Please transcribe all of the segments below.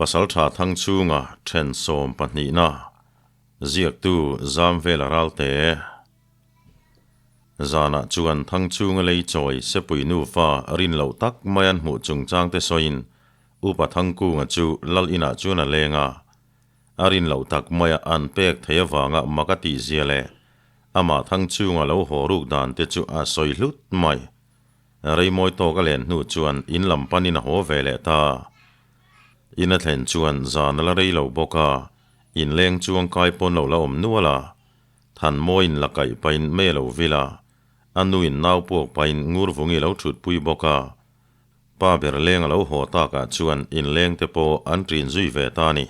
Pasaltha Thangchhunga then sawmpahnihna ziaktu Zamvela Ralte. Zanah chuan Thangchhunga lei chawi sepui nufa rin loh tak mai an hmuh chungchangte sawiin Upa Thangkunga chu lal inah chuan a leng a. A rin loh tak maia an pek theih avanga mak a tihzia leh amah Thangchhunga lo haw ruk dan te chu a sawi hlut mai. Reimawi tawk a len hnu chuan in lam panin a haw ve leh ta. In a thlen chuan zan a la rei lo bawk a, inleng chuang kai pawn lo la awm nual a. Thanmawiin la kaih pahin mei a lo vil a, a nuin nau puak pahin Ngurvungi lo thutpui bawk a. Pa ber leng a lo haw takah chuan inleng te pawh an ṭin zui ve ta a ni.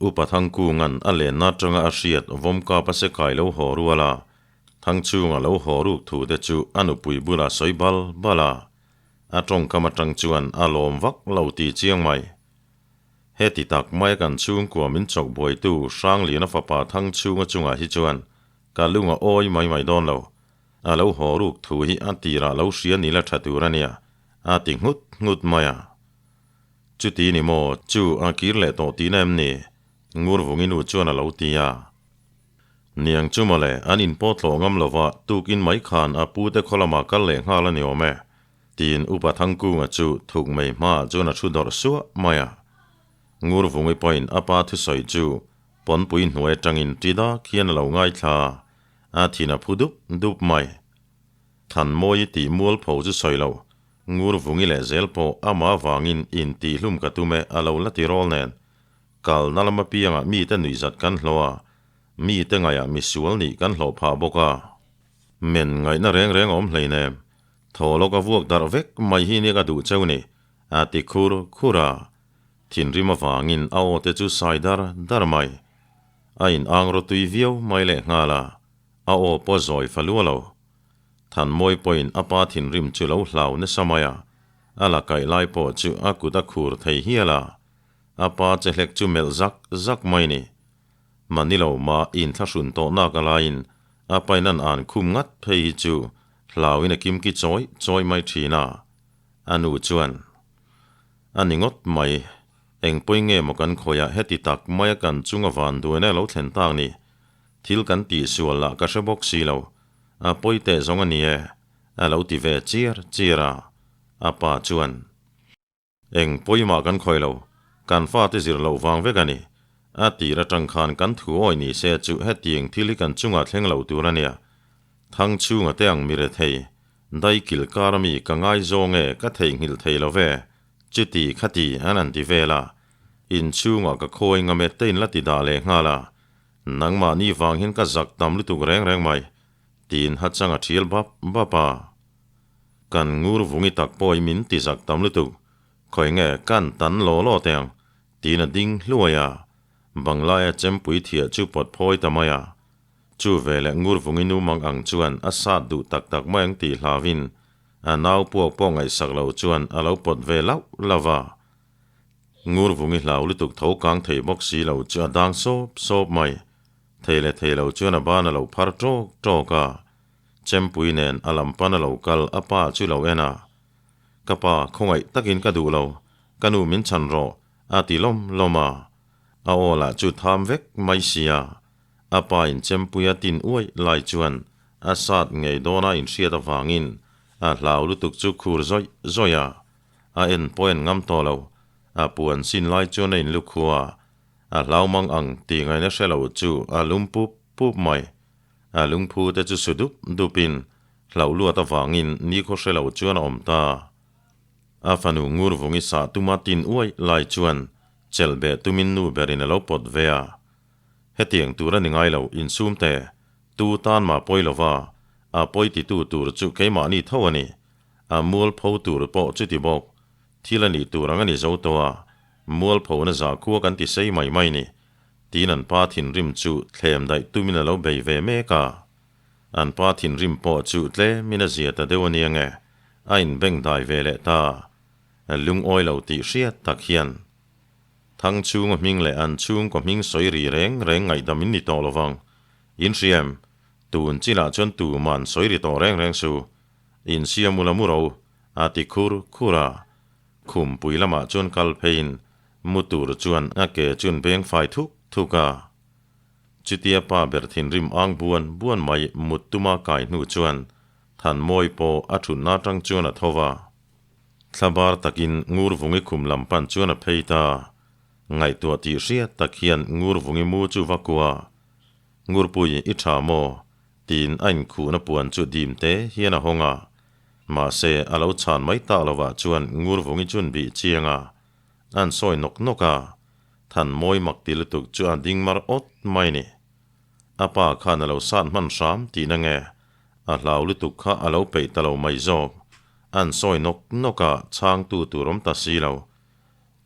Upa Thangkunga'n a lenna aṭanga a hriat vawmkap a se kai lo haw rual a, Thangchhunga lo haw ruk thu te chu a nupui bulah sawi bal bal a, a ṭawngkam aṭang chuan a lawm vak lo ti chiang mai. Heti tak mai kan chhungkua min chawk buaitu Hrangliana fapa Thangchhunga chungah hi chuan ka lung a awi mai mai dawn lo. A lo haw ruk thu hi a tirah lo hria ni la tha tur a nia, a ti nghut nghut mai a. Chuti ni maw, chu a kir leh tawh tihna em ni? Ngurvungi nu chuan a lo ti a. Niang chu mawle, an inpawh tlawh ngam lova tukin mai khan a pute khaw lamah kal leh nghal a ni awm e, tiin Upa Thangkunga chu thuk mai hmaah chuan a thu dawrh suah mai a. Ngurvungi pawhin a pa thusawi chu pawnpui hnuai atangin ṭi dak hian a lo ngaithla a, a thin a phu dup dup mai. Thanmawi tih mualpho chu sawi lo, Ngurvungi leh zel pawh amah avangin intihlum ka tum e a lo la ti rawl nen. Kalna lam apiangah mite nuihzat kan hlawh a, mite ngaihah misual nih kan hlawh phah bawk a. Men ngaihna reng reng a awm hleinem, thaw lawk a vuak darh vek mai hi nia ka duh cheu ni, a ti khur khur a. Thinrim avangin a aw te chu sai dar dar mai. A in ang rawtui viau mai lehnghal a, a aw pawh zawi fa lua lo. Thanmawi pawhin a pa thinrim chu lo hlau nasa mai a, a la kaih lai pawh chu a kut a khur thei hial a. A pa che hlek chu melh zak zak mai ni. Mahni lo ma inthlahrun tawh nak a laiin a pain an an khum ngat phei hi chu hlauin a kimki chawi chawi mai thin a. A nu chuan, A ni ngawt mai, eng pawi nge maw kan khawiah heti tak maia kan chunga van duaina lo thlen tak ni? Thil kan tihsual lah ka hre bawk si lo, a pawi teh zawng a ni e, a lo ti ve chiar chiar a. A pa chuan. Eng pawimah kan khawih lo, kan fate zir loh vang vek a ni. A tir atang khan kan thu awi ni se chu hetiang thil hi kan chungah thleng lo tur a nia. Thang chhunga te ang mi rethei, dai kil kar ami ka ngaizawng e ka theihnghilh thei lo ve, chuti khati an han ti vel a. Inchhungah ka khawi ngam e te in la ti dah leh nghal a. Nangmahni vang hian ka zak tam lutuk reng reng mai, tiin hachang a thial bap bap a. Kan ngur vungi tak pawh i min ti zak tam lutuk. Khawi nge kan tan law law teh ang, tiin a ding hluai a. Banglaia chempui thiah chu pawt phawi ta mai a. Chu veleh ngur vungi nu mang ang chuan a sat duh tak tak mai ang tih hlauhin a nau puak pawh ngaihsak lo chuan a lo pawt ve lauh lauh a. Ngur vungi hlau lutuk tho kang thei bawk si lo chu a dang sawp sawp mai. Thei leh thei lo chuan a ban a lo phar tawk tawk a. Chempui nen a lam pan a lo kal a pa chu lo en a. Ka pa, khawngaih takin ka duh lo, ka nu min chhan rawh, a ti lawm lawm a. A aw lah chu tham vek mai sia. A pa in Chempui a tin uaih lai chuan a sat ngei dawna inhriat avangin a hlau lutuk chu khur zawih zawih a. A en pawh en ngam tawh lo. A puan sin lai chuan a inlukhua a. A hlau mang ang tih ngaihna hre lo chu a lum pup pup mai. A lungphu te chu su dup dupin hlauh luat avangin nikhaw hre lo chuan a awm ta. A fanu Ngurvungi sah tuma tin uaih lai chuan chelh beh tumin nu berin a lo pawt ve a. Hetiang tur a ni ngai lo, insum teh, tu tan mah pawi lova, a pawi titu tur chu keimahni tho a ni. A mualpho tur pawh chuti bawk, thil a nih tur ang a ni zo tawh a, mualphona zahkhua kan ti sei mai mai ni. Tiin an pa thinrim chu thlem daih tumin a lo bei ve mek a. An pa thinrim pawh chu tlemin a zia ta deuh a nia nge, a inbeng dai ve leh ta. Lungawi lo tih hriat tak hian Thang chhunga hming leh an chhungkaw hming sawi ri reng reng ngaihdam in ni tawh lo vang. In hria em? Tun chinah chuan tuman sawi ri tawh reng reng su. Insiam ula mu ro, a ti khur khur a. Khumpui lamah chuan kal pheiin. Mu tur chuan a ke chun beng fai thuk thuk a. Chutia pa ber thinrim ang buan buan mai mut tuma kai hnu chuan Thanmawi pawh a thutna atang chuan a tho va. Thlabar takin Ngurvungi khum lam pan chuan a phei ta. Ngaihtuah tih hriat tak hian Ngurvungi mu chu va kua. Ngurpui i tha maw? Tiin a inkhuhna puan chu dim te hian a hawng a. Mahse a lo chhan mai tak lovah chuan Ngurvungi chun bih chiang a. An sawi nawk nawk a. Thanmawi mak ti lutuk chu a ding mar awt mai ni. A pa khan a lo sat hman hram tihna nge? A hlau lutuk kha a lo peih ta lo mai zawk. An sawi nawk nawk a, chhangtu tur awm ta si lo.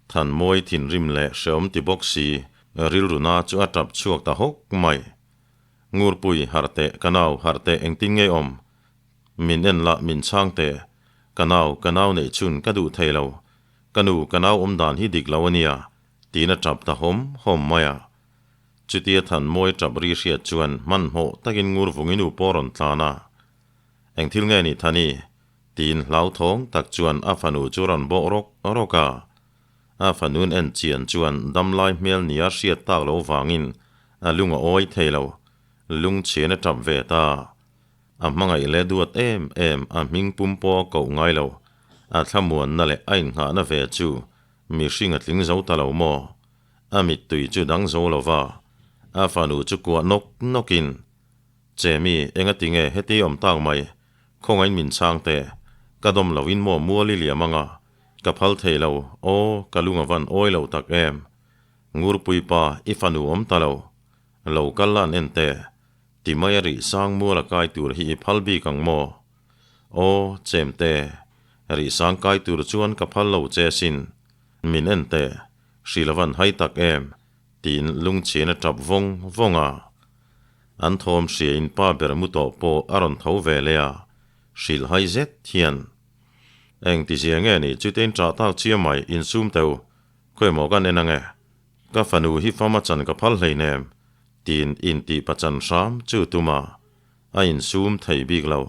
Thanmawi thinrim leh hreawm ti bawk si, rilruna chu a tap chhuak ta hawk mai. Ngurpui, harh teh, ka nau, harh teh, engtin nge awm? Min en la, min chhang teh. Ka nau, ka nau neih chhun ka duh thei lo. Ka nu, ka nau awm dan hi dik lo a nia, tiin a tap ta hawm hawm mai a. Chutia Thanmawi tap ri hriat chuan hmanhmawh takin Ngurvungi nu pawh a rawn tlan a. Eng thil nge ni Thani? Tiin hlauthawng tak chuan a fanu chu rawn bawh rawk rawk a. A fanu'n en chian chuan damlai hmel nia hriat tak lo vangin a lung a awi thei lo. Lungchhian a tap ve ta. A hmangaih leh duat em em a hming pum pawh a koh ngai lo. A thlamuanna leh a inngahna ve chu mihring a tling zo ta lo maw? A mittui chu dang zo lo va, a fanu chu kuah nawk nawkin, Chemi, engati nge heti awm tak mai? Khawngain min chhang teh, ka dawm loin maw mual i liam anga, ka phal thei lo, aw, ka lung a van awi lo tak em. Ngurpui pa, i fanu awm ta lo. Lo kal lan en teh, ti mai a rih sang mual a kai tur hi i phal bik ang maw? Aw, chemte, rih sang kai tur chuan ka phal lo che sin. Min en teh, hrilh a van hai tak em, tiin lungchhian a tap vawng vawng a. An thawm hriain pa ber mu tawh pawh a rawn tho ve leh a, hrilh hai zet hian. Eng ti zia nge ni chutein ṭah tak chiah mai insum teu, khawimaw kan en ange, ka fanu hi fam a chan ka phal hleinem, tiin intih pachan hram chu tum a, a insum thei bik lo,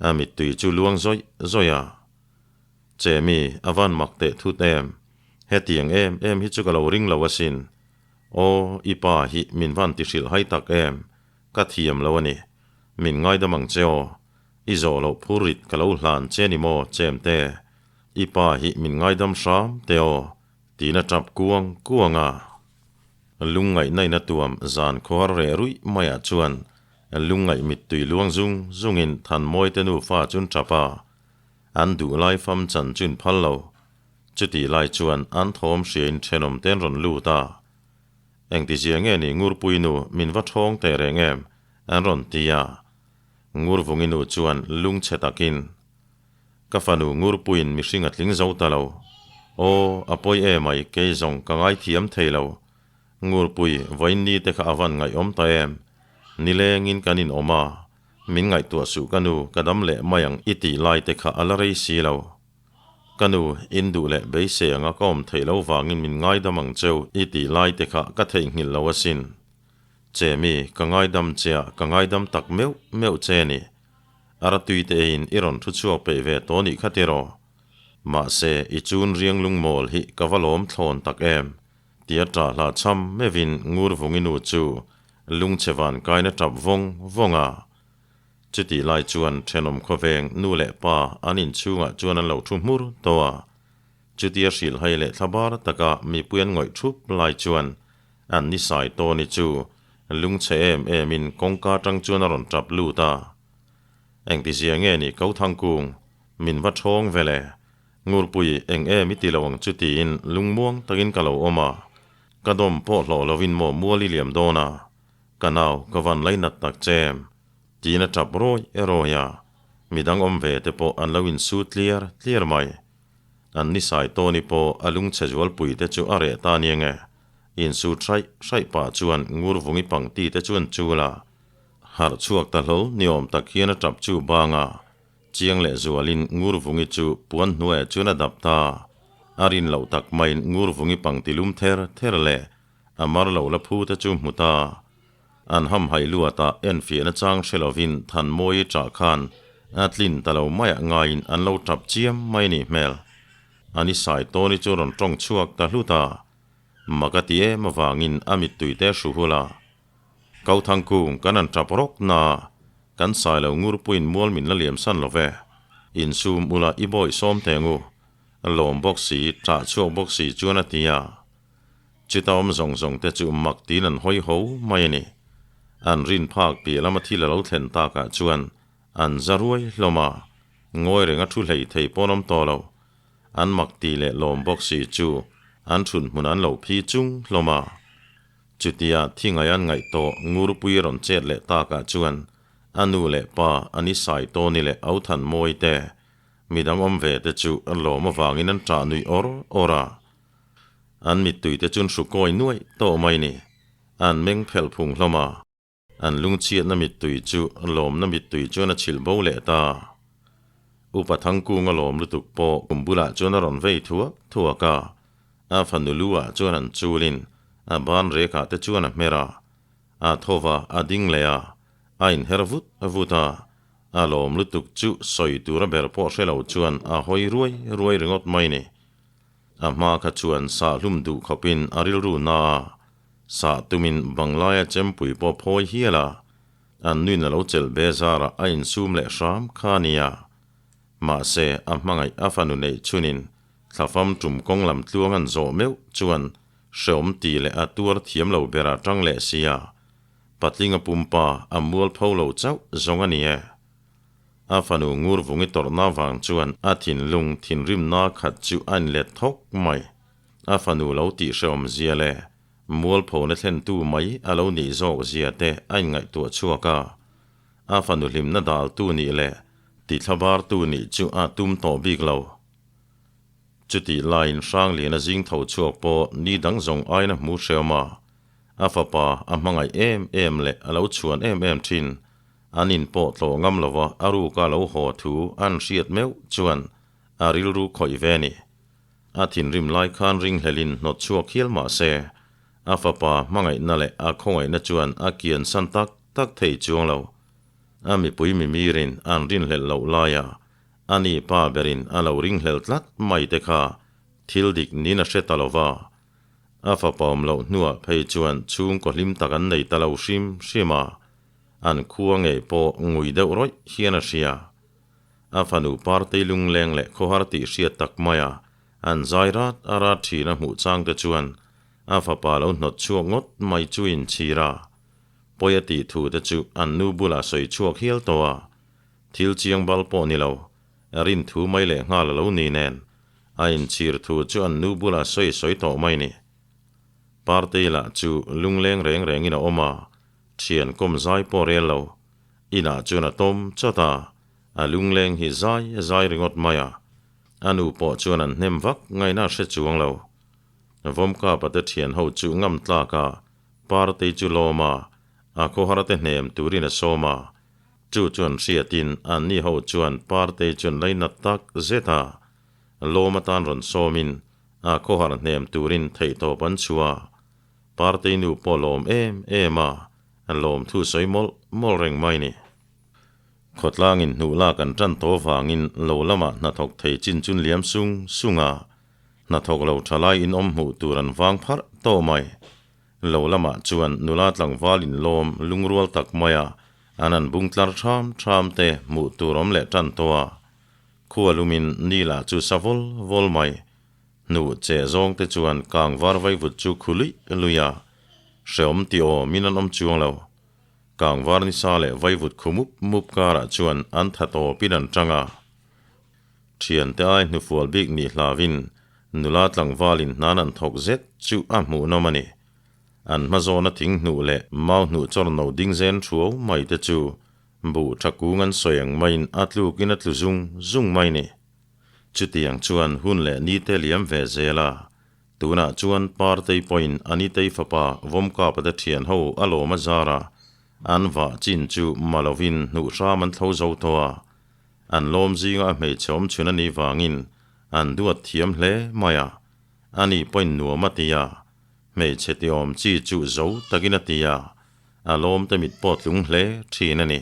a mittui chu luang zawih zawih a. Chemi, a van mak teh thut em? Hetiang em em hi chu ka lo ring lo asin. Aw, i pa hi min van ti hrilh hai tak em? Ka thiam lo a ni. Min ngaidam ang che aw. I zawh loh phur rit ka lo hlan che ni maw, Chemte? I pa hi min ngaidam hram teh aw, tiin a tap kuang kuang a. Lungngaihna in a tuam zan khuar reh ruih maiah chuan lungngaih mittui luang zung zungin Thanmawite nufa chun tap a. An duh lai fam chan chun phal lo. Chutih lai chuan an thawm hriain thenawm te an rawn lut a. Engtizia nge ni Ngurpui nu min va thawng teh reng em? an rawn ti a. Ngurvungi nu chuan lungchhe takin, Ka fanu Ngurpuiin mihring a tling zo ta lo. Aw, a pawi emai kei zawng ka ngaithiam thei lo. Ngurpui, vawiin ni te kha a van ngaihawm ta em? Nilengin kan inawm a. Min ngaihtuah suh ka nu, ka dam leh mai ang i tih lai te kha a la rei si lo. Ka nu, in duh leh beisei anga ka awm theih lo vangin min ngaidam ang cheu i tih lai te kha ka theihnghilh lo asin. Che mi, ka ngaidam che a, ka ngaidam tak meuh meuh che ni. Aratui te eiin i rawn thu chhuak peih ve tawh nih kha tiraw? Mahse, i chun riang lungmawl hi ka va lawm thlawn tak em. Tia ṭah hla chham meuhin Ngurvungi nu chu lungchhe van kaina ṭap vawng vawng a. Chutih lai chuan ṭhenawm khawveng nu leh pa an inchhungah chuan an lo ṭhu hmur tawh a. Chutia hrilhhai leh thlabar taka mipui an ngawih ṭhup lai chuan an ni sai Tawni chu lungchhe em emin kawngka aṭang chuan a rawn ṭap lut a. Engtizia nge ni Kothangkung, min va ṭhawng ve le? Ngurpui, eng em i ti lo ang chu tiin lungmuang takin ka lo awm a, ka dawm pawh hlawh lovin maw mual i liam dawn a, ka nau ka van lainat tak che em? tiin a tap rawi rawi a, midang awm ve te pawh an lo insu tliar tliar mai. An ni sai tawni pawh a lungchhe zualpui te chu a reh ta nia nge, insu hraih hraih pah chuan Ngurvungi pangti te chu an chul a, harh chhuak ta hlawl ni awm tak hian a tap chu bang a, Chiang leh zualin Ngurvungi chu puan hnuaiah chuan a dap ta. A rin loh tak maiin Ngurvungi pangti lum ther ther leh a mar lo la phu te chu hmu ta. An hamhaih luatah enfiahna chang hre lovin Thanmawii ṭah khan a tlin ta lo maiah ngaiin an lo ṭap chiam mai nih hmel. Ani Saitawni chu rawn ṭawng chhuak ta hlut a. Mak a ti em avangin a mittui te a hru hul a. Kauthangkung kan an tap rawk na a, kan sai lo ngurpuiin mual min la liam san lo ve. Insum ula i bawi sawm teng u. Lawm bawk si, ṭah chhuak bawk si chuan a ti a. Chuta awm zawng zawng te chu mak tiin an hawi ho mai a ni. An rin phak piah lama thil a lo thlen takah chuan an za ruai hlawm a, ngawi reng a thu hlei thei pawn awm tawh lo. An mak ti leh lawm bawk si chu an thun hmun an lo phi chung hlawm a. Chutia thi ngai an ngaih tawh Ngurpui rawn chet leh takah chuan a nu leh pa Ani Saitawni leh Authanmawi te midang awm ve te chu lawm avangin an ṭah nuih awr awr a. An mittui te chun hru kawi nuaih tawh mai ni. An meng phelh phung hlawm a. An lungchhiatna mittui chu lawmna mittui chuan a chhilh bo leh ta. Upa Thangkunga lawm lutuk pawh kum bulah chuan a rawn vei thuak thuak a. A fanu lu ah chuan an chulin a ban rekah te chuan a hmer a. A tho va, a ding leh a. A inher vut vut a. A lawm lutuk chu sawi tura ber pawh hre lo chuan a hawi ruai ruai ringawt mai ni. A hma kha chuan sah hlum duh khawpin a rilru na a, sah tumin Banglaia chempui pawh phawi hial a, an nuin a lo chelh be zarah a insum leh hram kha a nia. Mahse, a hmangaih a fanu neih chhunin thlafam tum kawng lam tluang an zawh meuh chuan hreawm ti leh a tuar thiam lo berah tang leh sia, patlinga pumpa a mual pho lo chauh zawng a ni e. A fanu ngur vungi tawrhna vang chuan a thinlung thinrimna khat chu a inlet thawk mai. A fanu lo tih hrehawm zia leh mualphona thlentu mai a lo nih zawk zia te a inngaihtuah chhuak a. A fanu hlimna daltu nih leh tithlabartu nih chu a tum tawh bik lo. Chutih laiin Hrangliana zing tho chhuak pawh ni dang zawng aiin a hmu hrehawm a. A fapa a hmangaih em em leh a lo chhuan em em thin. An in pawh tlawh ngam lova a ruka lo haw thu an hriat meuh chuan a rilru khawih ve ni. A thinrim lai khan ringhlelin hnawt chhuak hial mah se, a fapa hmangaihna leh a khawngaihna chuan a kian san tak tak thei chuang lo. A mipui mimirin an rinhlelh loh laia a ni pa berin a lo ringhlel tlat mai te kha thil dik niin a hre ta lova. A fapa awm loh hnuah phei chuan chhungkaw hlim tak an nei ta lo hrim hrim a. An khua ngei pawh ngui deuh rawih hian a hria. A fanu Partei lungleng leh khawhar tih hriat tak maia an zai rat a rat thin a hmuh chang te chuan a fapa lo hnawt chhuak ngawt mai chu inchhir a. Pawi a tih thu te chu an nu bulah sawi chhuak hial tawh a. Thil chiang bal pawh ni lo, rin thu mai leh nghal a lo ni nen a inchhir thu chu an nu bulah sawi sawi tawh mai ni. Partei lah chu lungleng reng rengin a awm a, Thian kawm zai pawh rel lo. Inah chuan a tawm chawt a, a lungleng hi zai zai ringawt mai a. A nu pawh chuan an hnem vak ngaihna a hre chuang lo. Vawmkapa te thian ho chu ngam tlak a, Partei chu lawm a, a khawhar te hnem turin a sawm a. Chu chuan hriatin anni ho chuan Partei chuan lainat tak zet a, lawm atan rawn sawmin a khawhar hnem turin theihtawp an chhuah a. Partei nu pawh lawm em em a, lawm thu sawi mawlh mawlh reng mai ni. Khawtlangin hnuh lak an tan tawh vangin lo lamah hnathawk thei chin chun liam sung sung a, hnathawk lo tha lai in awm hmuh tur an vang pharh tawh mai. Lo lamah chuan nula tlangval inlawm lungrual tak maia an an bung tlar tham tham te hmuh tur awm leh tan tawh a, khua lumin ni lah chu sa vawl vawl mai. Hnuh che zawng te chuan kang var vaivut chu khu luih luih a, hreawm ti aw min an awm chuang lo. Kang var nisa leh vaivut khu mup mup karah chuan an tha tawpin an tang a. Thiante ai hnufual bik nih hlauin nula tlangvalin hnan an thawk zet chu a hmuhnawm a ni. An hmazawna thing hnuh leh mau hnuh chawr no ding zen thuau mai te chu buh tha kung an sawi ang maiin a tlukin a tlu zung zung mai ni. Chutiang chuan hun leh nite liam ve zel a, tunah chuan Partei pawhin a nitei fapa Vawmkapa te thian ho a lawm a zar a, an vah chin chu ma lovin hnuh hram an thlo zo tawh a, an lawm zinga a hmeichhe awm chhun a nih vangin an duat thiam hle mai a, ani pawhin nuam a ti a, hmeichhe tiawm chi chu zo takin a ti a, a lawmte mit pawh tlung hle thin a ni.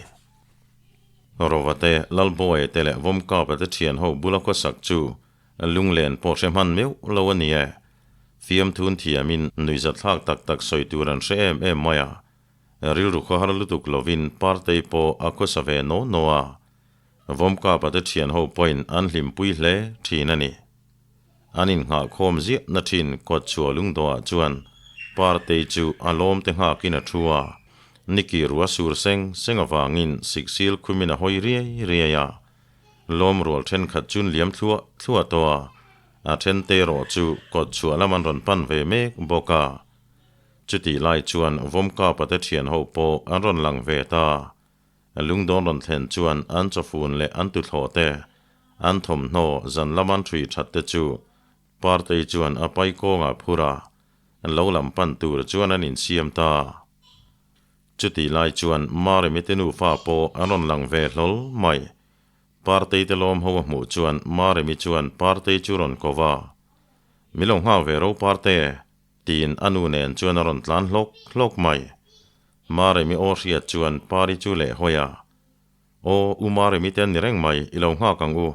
Rova te, Lalbawi te leh Vawmkapa te thian ho bula khawsak chu lunglen pawh hre hman meuh lo a ni e. Fiamthun thiamin nuihzatthlak tak tak sawi tur an hre em em mai a. Rilru khawhar lutuk lovin Partei pawh a khawsa ve naw naw a. Vawmkapa te thian ho pawhin an hlimpui hle thin a ni. An innghahkhawm ziah na thin kawtchhuah lungdawhah chuan Partei chu a lawm te nghakin a thu a. Niki rua sur seng seng avangin siksil khumin a hawi riai riai a. Lawm rual thenkhat chun liam thluah thluah tawh a, a then te erawh chu kawtchhuah lam an rawn pan ve mek bawk a. Chutih lai chuan Vawmkapa te thian ho pawh an rawn lang ve ta. Lungdawn rawn thlen chuan an chawfun leh an tuthlawh te, an thawmhnaw zan lam an ṭhui ṭhat te chu Partei chuan a pai kawngah phur a, lo lam pan tur chuan an insiam ta. Chutih lai chuan Maremi te nufa pawh an rawn lang ve hlawl mai. Partei te lawm ho a hmuh chuan Maremi chuan Partei chu rawn ko va, Mi lo nghak ve ro Parte, tiin a nu nen chuan a rawn tlan hlawk hlawk mai. Maremi aw hriat chuan Pari chu leh hawi a, Aw, u Maremi te an ni reng mai, i lo nghak ang u.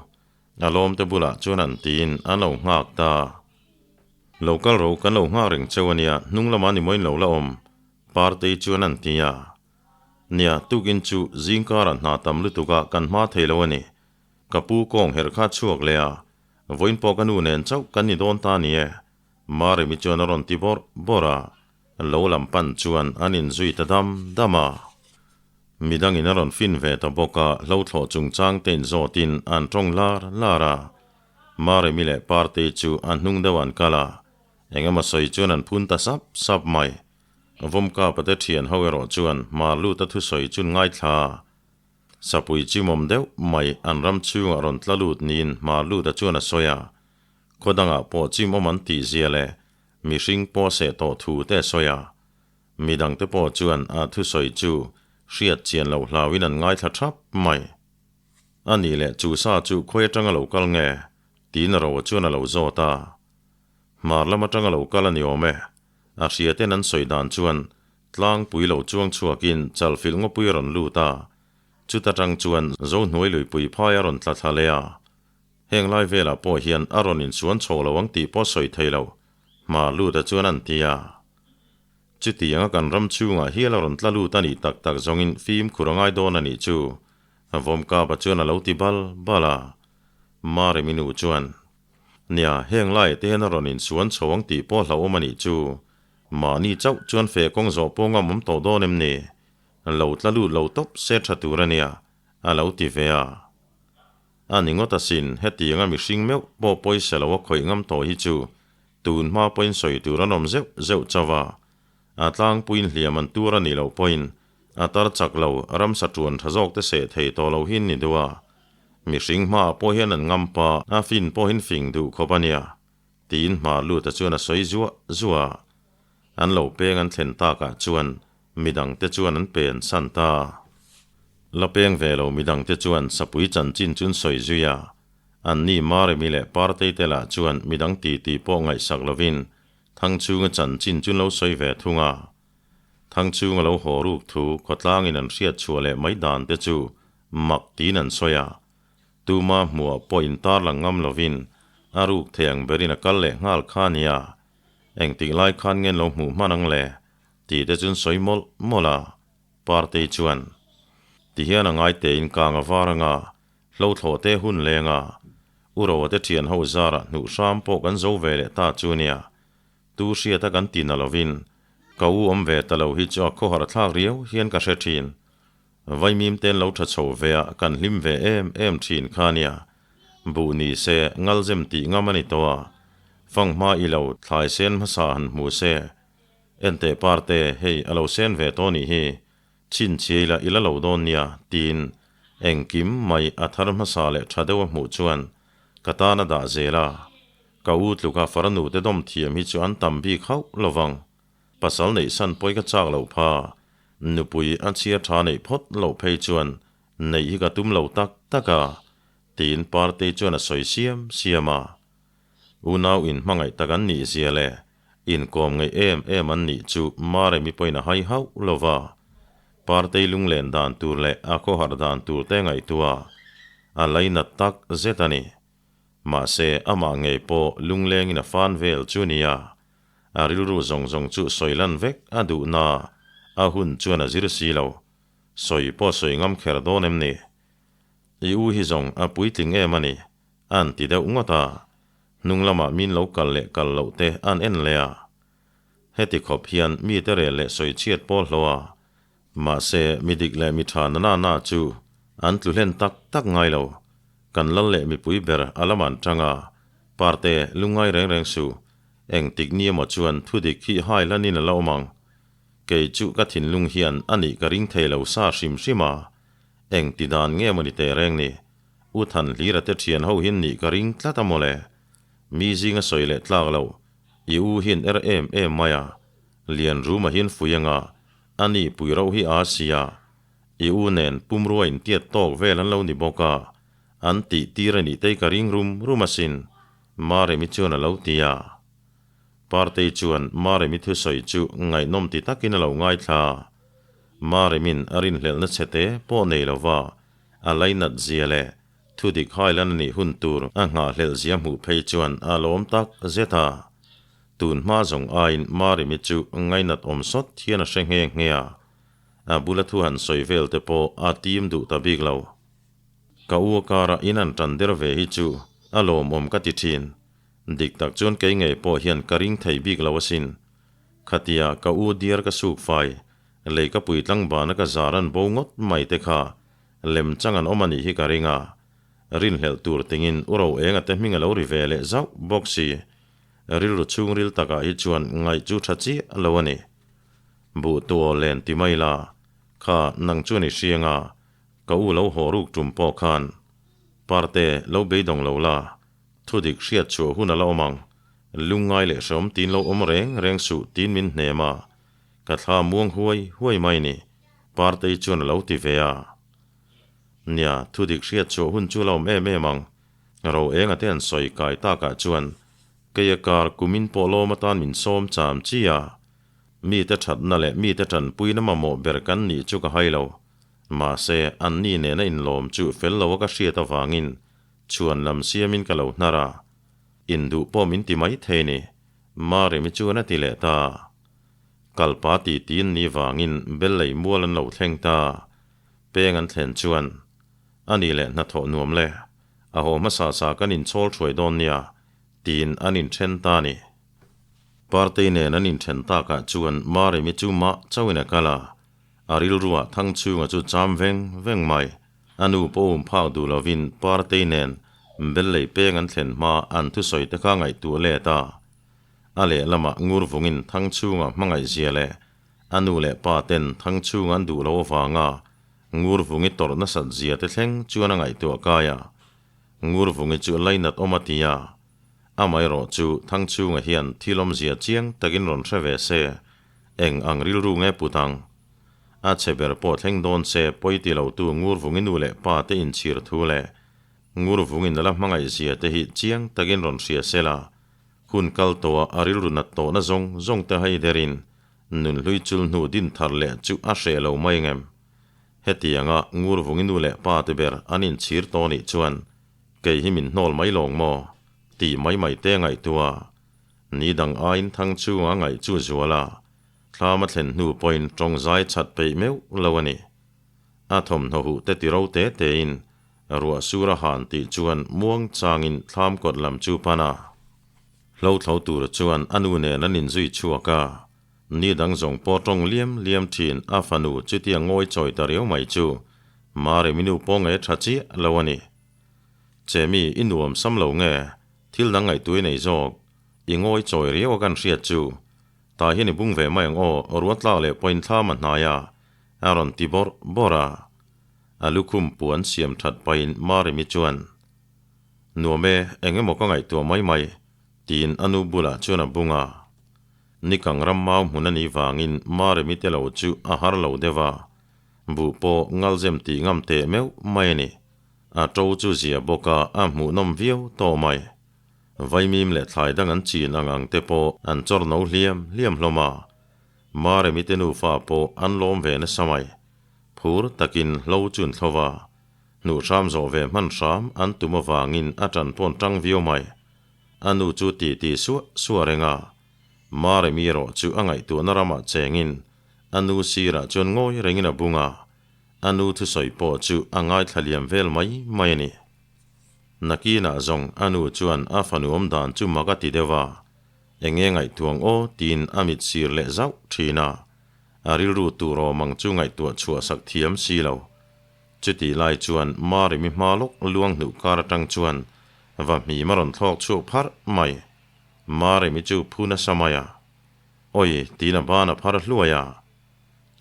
A lawmte bulah chuan an tiin an lo nghak ta. Lo kal ro, kan lo nghak reng cheu a nia, hnung lamah ni mawiin lo la awm, Partei chuan an ti a. Nia, tukin chu zingkarah hna tam lutuk a kan hma thei lo a ni. Ka pu kawng herh kha chhuak leh a, vawiin pawh ka nu nen chauh kan ni dawn ta ni e. Maremi chuan a rawn ti bawrh bawrh a, lo lam pan chuan an inzui ta dam dam a. Midangin a rawn fin ve ta bawk a, hlothlawh chungchang te inzawtin an tawng lar lar a. Maremi leh Partei chu a hnung deuh an kal a, eng emaw sawi chuan an phun ta sap sap mai. Vawmkapa te thian ho erawh chuan Marluta thusawi chun ngaithla a. Sapui chimawm deuh mai an ram chhungah rawn tla lut niin Marluta chuan a sawi a. Khaw dangah pawh chimawm an tih zia leh mihring pawh seh tawh thu te a sawi a. Midangte pawh chuan a thusawi chu hriat chian loh hlauin an ngaithla thap mai. A nih leh chu sa chu khawi atanga lo kal nge? tiin a roa chuan a lo zawt a. Hmar lam atanga lo kal a ni awm e. A hriaten an sawi dan chuan tlangpui lo chuang chhuakin chalfilh ngawpui a rawn lut a. Chuta tang chuan Zohnuai luipui phai a rawn tla thla leh a. Heng lai velah pawh hian a rawn insuan chho lo ang tih pawh sawi thei lo, hmar luta chuan an ti a. Chutianga kan ram chhungah hial a rawn tla lut a nih tak tak zawngin fimkhur a ngai dawn a nih chu, Vawmkapa chuan a lo ti bal bal a. Maremi nu chuan, Nia, heng laiah te hian a rawn insuan chho ang tih pawh hlauhawm a nih chu. Mahni chauh chuan feh kawng zawh pawh ngam awm tawh dawn em ni? Lo tla lut lo tawp se tha tur a nia, a lo ti ve a. A ni ngawt asin, hetianga mihring meuh pawh pawisa lo a khawih ngam tawh hi chu tun hma pawhin sawi tur an awm zeuh zeuh chauh a. A tlangpuiin hliam an tur a nih loh pawhin a tar chak lo, ramsa ṭuan ṭha zawk te seh thei tawh lo hi an ni duh a. Mihring hmaah pawh hian an ngam pa, a fin pawhin fing duh khawp a nia, tiin hma luta chuan a sawi zuah zuah a. An lo peng an thlen takah chuan Midangte chuan an pen san ta. La peng ve lo midangte chuan sapui chanchin chun sawi zui a, anni Maremi leh Partei te lah chuan midang titi pawh ngaihsak lovin Thangchhunga chanchin chun lo sawi ve thung a. Thangchhunga lo haw ruk thu khawtlangin an hriat chhuah leh mai dan te chu mak tiin an sawi a. Tuma hmuah pawh intarlang ngam lovin a ruk thei ang berin a kal leh nghal kha nia. Engtik lai khan ngen lo hmuh hman ang le? Tih te chuan sawi mawlh mawlh a, Partei chuan, Ti hian a ngai tein kang a var anga, hlo thlawh te hun leng a, U Roa te thian ho zarah hnuh hram pawh kan zo ve leh ta chu nia, tu hriata kan ti na lovin, ka u awm ve ta lo hi chu a khawhar thlak riau hian ka hre thin. Vaimim ten lo tha chho ve a kan hlim ve em em thin kha nia, buh ni se ngalzem tih ngam a ni tawh a, fanghma i lo thlai sen hmasa han hmu se, Enteh parte, hei a lo sen ve tawh nih hi, chhinchhiai la i la lo dawn nia, tiin engkim mai a thar hmasa leh tha deuh a hmuh chuan ka tan a dah zel a. Ka u tluka farnu te dawm thiam hi chu an tam bik hauh lo vang. Pasal neih san pawi ka chak loh pha, nupui a chhia tha neih phawt loh phei chuan neih hi ka tum lo tak tak a, tiin Partei chuan a sawi siam siam a. Unau in hmangaih tak an nih zia leh inkawm ngeih em em an nih chu Maremi pawhin a hai hauh lo va. Partei lunglen dan tur leh a khawharh dan tur te ngaihtuah a lainat tak zet a ni. Mahse, amah ngei pawh lunglengin a fan vel chu nia. A rilru zawng zawng chu sawi lan vek a duh naa a hun chuan a zir si lo. Sawi pawh sawi ngam kher dawn em ni? I u hi zawng a puitling em a ni, a'n ti deuh ngawt a. Hnung lamah min lo kal leh kal loh te a'n en leh a. Heti khawp hian mite rel leh sawi chhiat pawl hlo a. Mahse, mi dik leh mi tha na na na chu an tlu hlen tak tak ngai lo. Kan lal leh mipui ber a lam an tang a, Parte, lungngai reng reng suh. Engtik ni emaw chuan thu dik hi hai lanin a la awm ang. Kei chu ka thinlung hian a nih ka ring thei lo sa hrim hrim a. Eng ti dan nge maw ni teh reng ni? U Thanhlira te thian ho hian nih ka ring tlat a mawle. Mi zinga sawi leh tlak lo. I u hian er em em mai a. Lian Ruma hian fui anga a ni pui rauh hi a sia. I u nen pumrua in tiat tawk vel an lo ni bawk a. An tih tir a nih tei ka ring rum rum asin, Maremi chuan a lo ti a. Partei chuan Maremi thusawi chu ngaihnawm ti takin a lo ngaithla a. Maremin a rinhlelhna chhete pawh nei lova a lainat zia leh thudik hailan a nih hun tur a nghahhlelh zia hmuh phei chuan a lawm tak zet a. Tun hma zawng aiin Maremi chu ngainat awm sawt hian a hre nghe nghe a. A bula thu han sawi vel te pawh a tim duh ta bik lo. Ka u a kara in an tan der ve hi chu a lawmawm ka ti thin. Dik tak chuan kei ngei pawh hian ka ring thei bik lo asin. Khatia ka u diar ka suk fai, lei ka pui tlangbana ka zar an bo ngawt mai te kha lem chang an awm a nih hi ka ring a. Rinhlelh tur tingin u ro enga te hming a lo ri ve leh zauh bawk si. Rilru chhungril takah hi chuan ngaih chu tha chiah lo a ni. Buh tuaw len ti mai la, kha nang chuan i hriang a, ka u lo haw ruk tum pawh khan Parte lo beidawng lo la, Thudik hriat chhuah hun a la awm ang. Lungngai leh hreawm tin lo awm reng reng suh tin min hnem a. Ka thla muang huai huai mai ni. Partei chuan a lo ti ve a. Nia, thudik hriat chhuah hun chu a la awm em em ang. Ro enga te an sawi kai takah chuan keia kar kumin pawh lawm atan min sawm cham chi a. Mite thatna leh mite tanpuina mamawh ber kan nih chu ka hai lo. Mahse, anni nena inlawm chu fel lo a ka hriat avangin Chhuan lam siamin ka lo hnar a, induh pawh min ti mai thei ni, Maremi chuan a ti leh ta. Kalpa ti tiin ni vangin Bellei mual an lo thleng ta. Peng an thlen chuan, A ni leh hnathawh nuam le, a haw hmasa sa kan inchhawl thuai dawn nia, tiin an inthen ta ni. Partei nen an inthen takah chuan Maremi chu mah chauhin a kal a, a rilruah Thangchhunga chu cham veng veng mai. A nu pawh um phak duh lovin Partei nen Bellei peng an thlen hma an thusawi te kha ngaihtuah let a. A lehlamah Ngurvungin Thangchhunga hmangaihzia leh a nu leh pa ten Thangchhunga an duh loh avanga Ngurvungi tawrh nasat zia te thleng chuan a ngaihtuah kai a. Ngurvungi chu lainat awm a ti a. Amaherawh chu Thangchhunga hian thil awmzia chiang takin rawn hre ve se, eng ang rilru nge put ang? A chhe ber pawh thleng dawn se pawi ti lotu Ngurvungi nu leh pa te inchhir thu leh Ngurvungi nala hmangaih zia te hi chiang takin rawn hria se la, hun kal tawha a rilru nat tawhna zawng zawng te hai derin nunhlui chul hnu din thar leh chu a hreh lo mai ngem. Hetianga Ngurvungi nu leh pa te ber an inchhir tawh nih chuan kei hi min hnawl mai lawng maw? tih mai mai te ngaihtuah ni dang aiin thang chhunga ngaih chu zual a. Thlam a thlen hnu pawhin tawng zai chat peih meuh lo a ni. A thawmhnaw huh te ti ro te tein ruah sur a han tih chuan muang changin thlam kawt lam chu pan a. Hlo thlo tur chuan a nu nen an inzui chhuak a, ni dang zawng pawh tawng liam liam thin a fanu chutia ngawi chawi ta riau mai chu Maremi nu pawh nge tha chiah lo a ni. Chemi i nuam sam lo nge thil dang ngaihtuah i nei zawk, i ngawi chawi riau a kan hriat chu Tah hian i bung ve mai ang aw, ruatlak leh pawhin thlam a hnai a, a rawn ti bawrh bawrh a. A lukhum puan siam that pahin Maremi chuan, Nuam e, eng emaw ka ngaihtuah mai mai, tiin a nu bulah chuan a bung a. Nikang ram mau hmun a nih vangin Maremi te lo chu a har lo deuh a, buh pawh ngalzem tih ngam teh meuh mai a ni. A to chu zia bawk a, a hmuhnawm viau tawh mai. Vaimim leh thlai dang an chin ang ang te pawh an chawr no hliam hliam hlawm a, Maremi te nufa pawh an lawm ve nasa mai. Phur takin hlo chu an thlo va, hnuh hram zawh ve hman hram an tum avangin a ṭan pawn ṭang viau mai. A nu chu ti ti suah suah reng a. Maremi erawh chu a ngaihtuahna ramah chengin a nu sirah chuan ngawi rengin a bung a, a nu thusawi pawh chu a ngaithla liam vel mai mai a ni. Nakinah zawng a nu chuan a fanu awm dan chu mak a ti deuh a, Enge ngaihtuang aw tiin a mit sir leh zauh thin a, a rilru tur awm ang chu ngaihtuah chhuah sak thiam si lo. Chutih lai chuan Marimi hma lawk luang hnuh kar atang chuan va hmim a rawn thlawk chhuak pharh mai. Marimi chu phu nasa mai a, Awi tiin a ban a phar hluai a.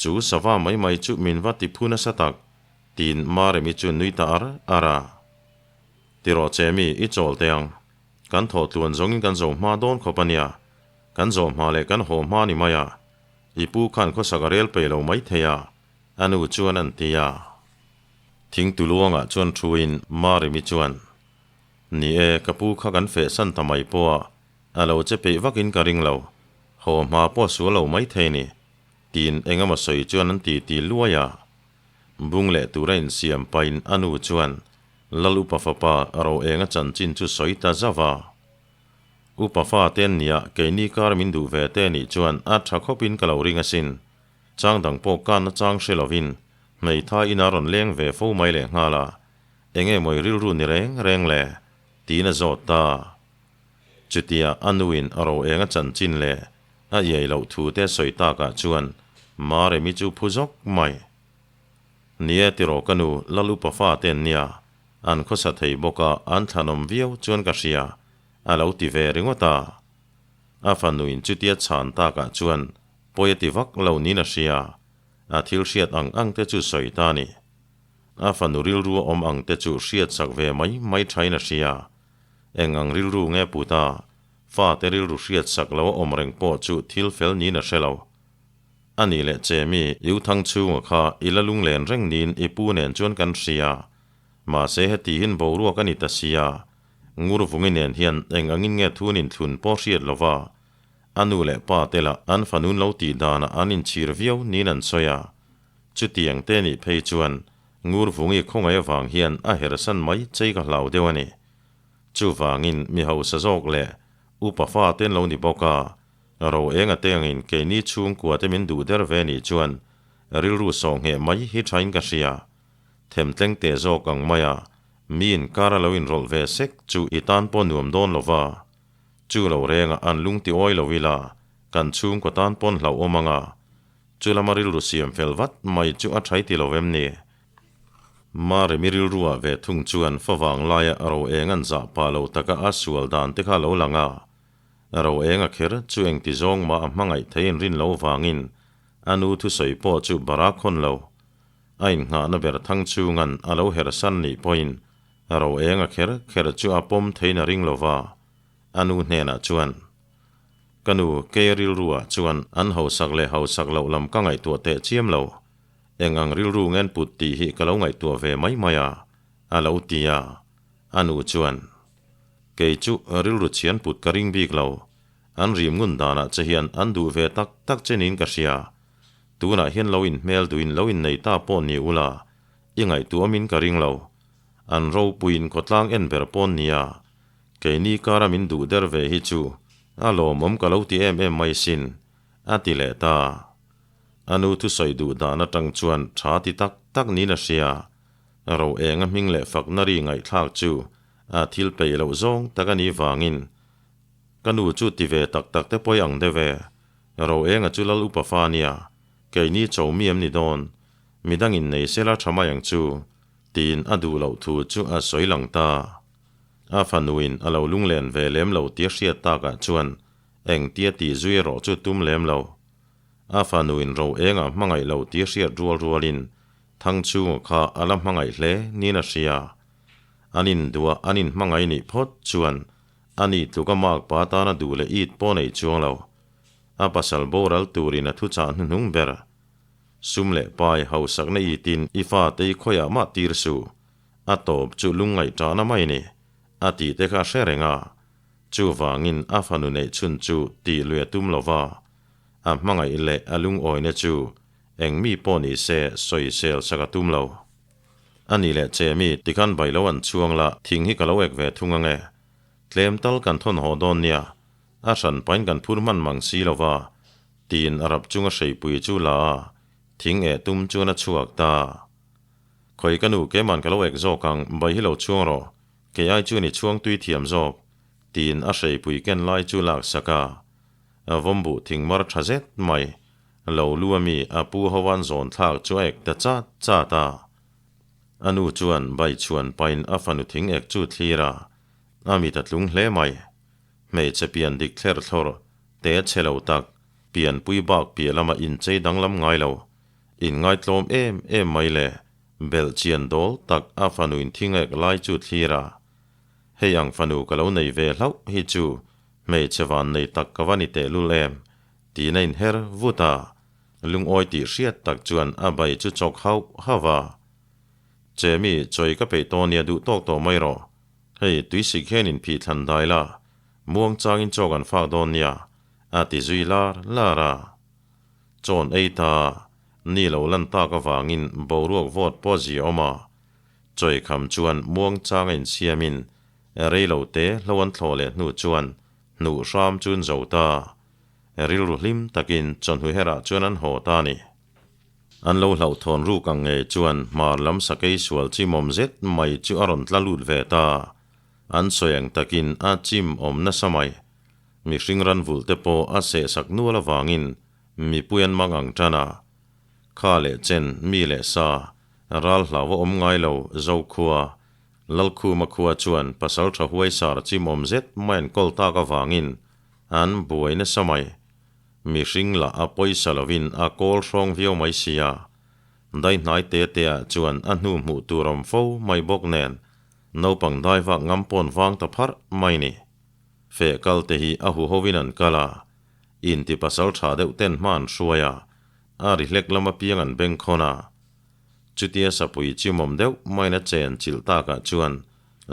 Chu sava mai mai chu min va ti phu nasa tak tiin Marimi chu nui ta ar ar a. Ti rawh che mi, i chawl teh ang. Kan thawh tluan zawngin kan zo hma dawn khawp a nia. Kan zawh hma leh kan haw hma ni mai a. I pu khan khawsak a rel peih lo mai thei a, a nu chuan an ti a. Thingtu luangah chuan thuin Marimi chuan, Ni e, ka pu kha kan feh san ta mai pawh a, a lo che peih vakin ka ring lo. Haw hma pawh sual lo mai thei ni, tiin engemaw sawi chuan an ti ti luai a. Bung leh tura insiam pahin a nu chuan Lal Upa fapa ro enga chanchin chu sawi ta zauh a. Upa fa te an nia, keini kar min duh ve te nih chuan a tha khawpin ka lo ring asin. Chang dang pawh kanna chang hre lovin hmeithai ina rawn leng ve fo mai leh nghal a, enge mawi rilru ni reng reng le? tiin a zawt ta. Chutia a nuin a ro enga chanchin leh a iai loh thu te sawi takah chuan Maremi chu phu zawk mai. Nia tiraw ka nu, Lal Upa fa te an nia, an khawsa thei bawk a, an thlanawm viau chuan ka hria, a lo ti ve ringawt a. A fanuin chutia chhan takah chuan pawi a ti vak lo niin a hria, a thil hriat ang ang te chu sawi ta a ni. A fanu rilru a awm ang te chu hriat sak ve mai mai thain a hria. Eng ang rilru nge put a, fate rilru hriat sak lo a awm reng pawh chu thil fel niin a hre lo. A nih leh che mi, i u thang chhunga kha i la lunglen reng niin i pu nen chuan kan hria. Mahse hetihin boruak a ni ta sia. Ngur vungi nen hian eng angin nge thun inthlun pawh hriat lova, a nu leh pa te lah an fanun lo tih danah an inchhir viau niin an sawi a. Chutiang te nih phei chuan ngur vungi khawngaih avang hian a hersan mai chei ka hlau deuh a ni. Chuvangin mi hausa zawk leh upa fa te an lo ni bawk a, Ro enga te angin keini chhungkua te min duh der ve nih chuan rilru sawh ngheh mai hi thain ka hria. Themtleng teh zawk ang maia miin kar a lo inrawlh ve sek chu i tan pawh nuam dawn lo va. Chu lo renga an lung ti awi lo ila kan chhungkaw tan pawn hlauhawm anga chu lama rilru siam fel vat mai chu a thai ti lo em ni? Maremi rilruah ve thung chuan favang laia ro eng an zah pah lo taka a sual dan te kha lo lang a. Ro enga kher chu engti zawng mah a hmangaih thei in rin lo vangin a nu thusawi pawh chu bara khawn lo. A innghahna ber thang chhungan a lo hersan nih pawhin ro enga kher kher chu a pawm theiin a ring lo va, a nu hnenah chuan, Ka nu, kei rilruah chuan an hausak leh hausak loh lam ka ngaihtuah teh chiam lo. Eng ang rilru ngen put tih hi ka lo ngaihtuah ve mai mai a, a lo ti a. A nu chuan. Kei chu rilru chhian put ka ring bik lo. An rim ngun danah che hian an duh ve tak tak che niin ka hria. Tunah hian lo inhmel duhin lo innei ta pawh ni ula, i ngaihtuahmin ka ring lo. An ropuiin khawtlang en ber pawn nia. Keini kara min duh der ve hi chu a lawmawm ka lo ti em em mai sin, a ti leh ta. A nu thusawi duh dan atang chuan tha ti tak tak niin a hria. Ro enga hming leh fakna ri ngaihthlak chu a thil peih loh zawng tak a nih vangin ka nu chu ti ve tak tak te pawi ang deuh e. Ro enga chu Lal Upa fa nia, keini cho mi em ni dawn, midangin nei sela tha mai ang chu, tiin a duh loh thu chu a sawi lang ta. A fanuin a lo lunglen ve lem lo tia hriat takah chuan engtia tih zui erawh chu tum lem lo. A fanuin ro enga hmangaih lo tia hriat rual rualin Thangchhunga kha a la hmangaih hle niin a hria. An induah an inhmangaih nih phawt chuan a ni tluk a mark pa tana duh leh it pawh nei chuang lo. A pasal boral turin a thuchah hnuhnung ber. Sum leh pai hausakna itin i fate i khawiah mah tir suh. A tawp chu lungngaihṭahna mai ni, a tih te kha a hre reng a. Chuvangin a fanu neih chhun chu tih lui a tum lova, a hmangaih leh a lungawina chu Eng mi pawh ni se sawisel sak a tum lo. A nih leh che mi tikhan bai lo an chhuang la, thing hi ka lo ek ve thung ange. Tlem tal kan thawn haw dawn nia. A hran pain kan phur hman mang si lo va, tiin a rap chunga hreipui chu la a, thing eh tum chuan a chhuak ta. Khawi ka nu keiman ka lo ek zawk ang, bai hi lo chhuang rawh, kei ai chuan i chhuang tui thiam zawk, tiin a hreipui ken lai chu lak sak a. A vawmbuh thing mar tha zet mai, lo lu a mi a pu ho an zawn thlak chu a ek ta chat chat a. A nu chuan bai chhuan pain a fanu thing ek chu thlir a, a mit a tlung hle mai. Hmeichhe pian dik thler thlawr, te chhe lo tak, pianpui bak piah lama inchei danglam ngai lo, inngaitlawm em em mai le, belh chian dawl tak a fanu inthingek lai chu thlir a. Hei ang fanu ka lo nei ve hlauh hi chu hmeichhe van nei tak ka va ni tehlul em, tiin a inher vut a. Lungawi tih hriat tak chuan a bai chu chawk hauh hauh a. Chemi, chawi ka peih tawh nia duh tawk tawh mai rawh. Hei, tuisik hian in phih thlan dai la, muang changin chaw kan fak dawn nia, a ti zui lar lar a. Chawn ei ta, ni lo lan tak avangin boruak vawt pawh zia awm a. Chawi kham chuan muang changa insiamin rei lo te hlo an thlawh leh hnu chuan hnuh hram chu an zo ta. Rilru hlim takin chawhnu herah chuan an haw ta a ni. An lo hlauhthawn ruk ang nge chuan hmar lam sakei sual chimawm zet mai chu a rawn tla lut ve ta. An sawi ang takin a chim awm nasa mai. Mihring ran vulh te pawh a sehsak nual avangin mipui an mang ang tan a. Kha leh chen, mi leh sa, ral hlau a awm ngai lo, Zokhua, Lalkhuma khua chuan pasaltha huaisar chimawm zet mai an kawl tak avangin an buai nasa mai. Mihring lah a pawisa lovin a kawl hrawng viau mai sia. Dai hnai te te ah chuan a hnu hmuh tur awm fo mai bawk nen naupang dai vak ngam pawn vang ta pharh mai ni. Feh kal te hi a hu hovin an kal a, inti pasal tha deuh ten hma an hruai a, a ri hlek lam apiang an beng khawn a. Chutia sapui chimawm deuh maiin a chen chilh takah chuan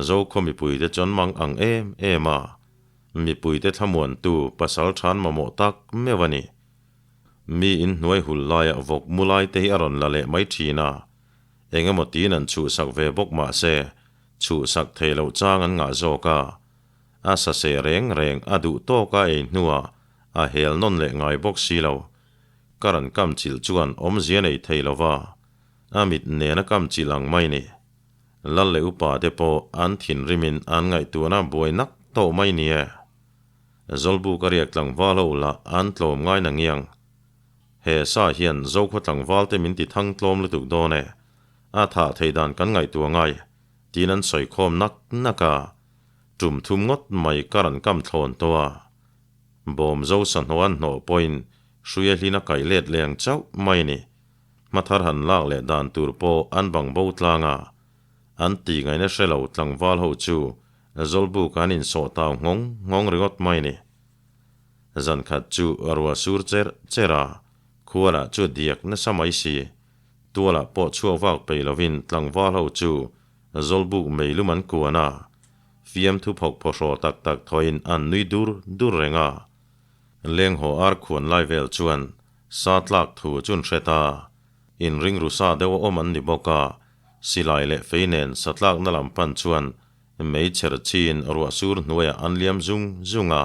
Zokhaw mipuite chuan mang ang em em a. Mipuite thlamuantu pasal than mamawh tak meuh a ni. Mi inhnuai hul laiah vawk mu lai te hi a rawn la leh mai thin a, eng emaw tiin an chhuhsak ve bawk mah se, chhuhsak thei loh chang an ngah zawk a. A saseh reng reng a duh tawk a ei hnuah a hel nawn leh ngai bawk si lo. Ka rawn kam chilh chuan awmzia nei thei lo va, a mit nena kam chilh ang mai ni. Lal leh upa te pawh an thinrimin an ngaihtuahna buai nak tawh mai ni e. Zawlbuk a riak tlangval ho lah an tlawm ngai na ngiang. He sa hian Zokhaw tlangval te min ti thang tlawm lutuk dawn e. A thah thei dan kan ngaihtuah ngai, tiin an sawi khawm nak nak a. Tum thum ngawt mai kar an kam thlawn tawh a. Bawm zo sahnaw an hnawh pawhin hruia hlin a kaih let leng chauh mai ni. Hmathar han lak leh dan tur pawh an bang bo tlang a, an tih ngaihna hre lo tlangval ho chu Zawlbuk an insawh tau nghawng nghawng ringawt mai ni. Zan khat chu rua sur cher cher a, khualah chu diak nasa mai si. Tualah pawh chhuak vak peih lovin tlangval ho chu Zawlbuk meilum an kuan a, fiamthu phawk phawhraw tak tak thawhin an nui dur dur reng a. Lenghaw ar khuan lai vel chuan Sa tlak thu chun hre ta. Inring ru sa deuh a awm an ni bawk a, silai leh fei nen sa tlakna lam pan chuan meichher chin ruah sur hnuaiah an liam zung zung a.